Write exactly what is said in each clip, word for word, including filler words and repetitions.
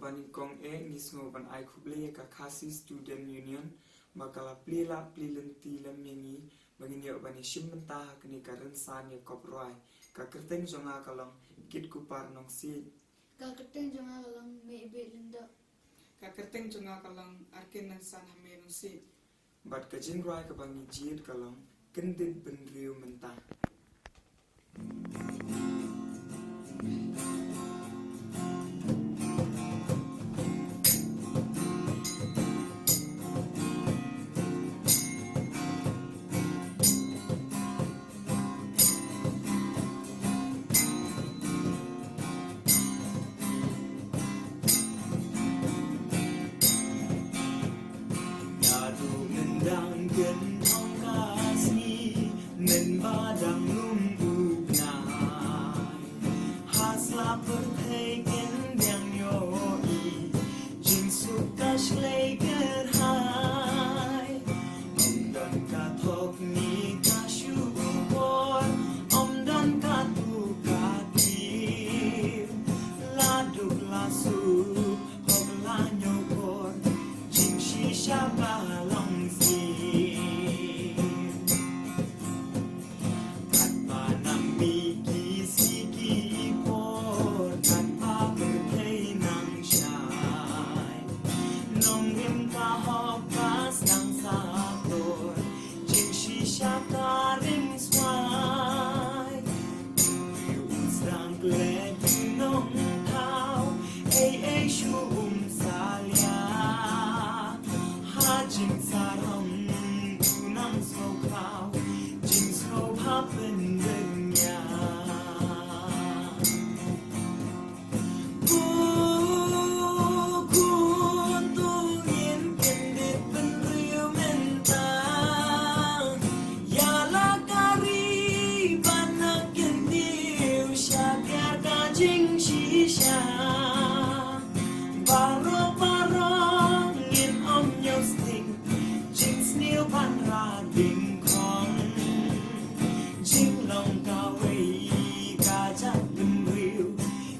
Ba nyngkong eh ngi sngew ban ai khublei ïa ka Khasi Student Union ba ka la plie lad plie lynti lem ïa ngi ba ngin ïoh ban ïashim bynta ha kane ka rynsan ïakop rwai. Ka kyrteng jong nga ka long Kitkupar Nongsiej. Ka kyrteng jong nga ka long Mehbit Lyngdoh. Ka kyrteng jong nga ka long Arkin Nangsan Hame Nongsiej. Bad ka jingrwai kaba ngi jied ka long Kyndit Bynriew Mynta. Naduh myndang kyndong ka sngi, mynba dang lum u bnai, ha sla pyrthei kin dang ïohi jingsuk ka shlei kyrhai. Ym don ka thok ne ka shu u bor, ym don ka tu ka tir, la duk la suk, hok la ñiewkor, jingshisha ka long sniew. Katba nang mih ki sngi ki por, katba pyrthei nang shai, nongrim ka hok ka sdang sator, jingshisha ka rim swai. Bynriew u sdang klet u nongthaw, ei ei shu um salia. Ha jingsarong u nang sngewkhraw, jingsngewbha pynbeit ïa. Ko khun, to ngin kyndit bynriew mynta ïa la ka ri ba na kyntiew, shaphiah ka jingshisha. Baroh baroh ngin ym ñiewsting, jingsniew ban rah dyngkhong. Jinglong kawei ka jaitbynriew,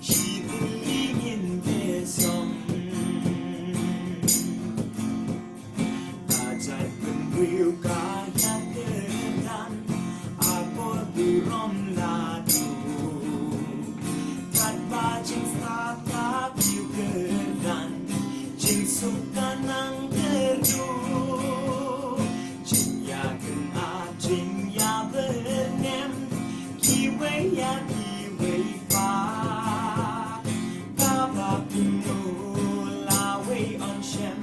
shi tylli ngin kyrsong. Ka jaitbynriew ka ïakyrdan, akor burom naduh. Katba jingstad ka kiew kyrdan, jingsuk ka nang kyrduh. Jingïakynad jingïabyrngem, kiwei ïa kiwei pat. Kaba kumno lawei yn shem,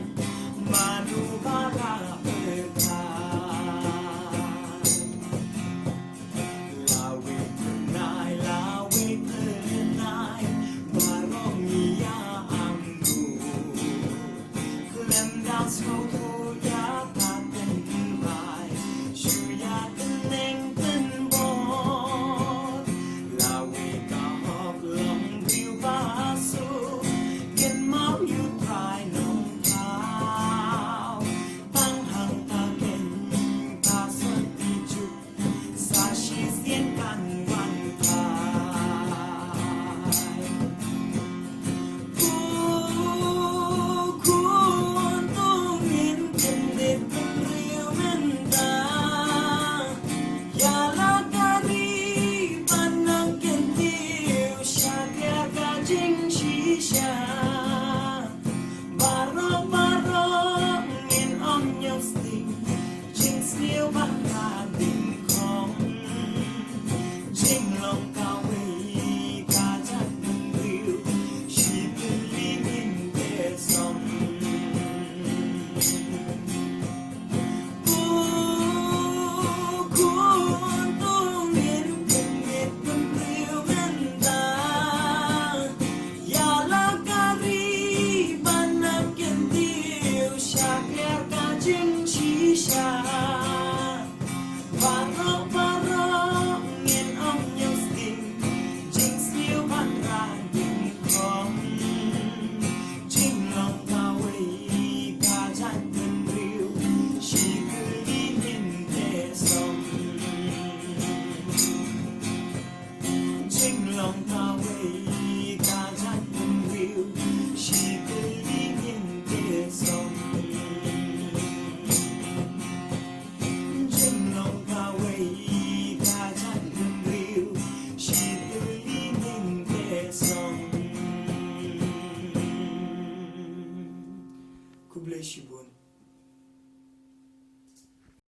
mano ba la pyrta. Khublei shibun.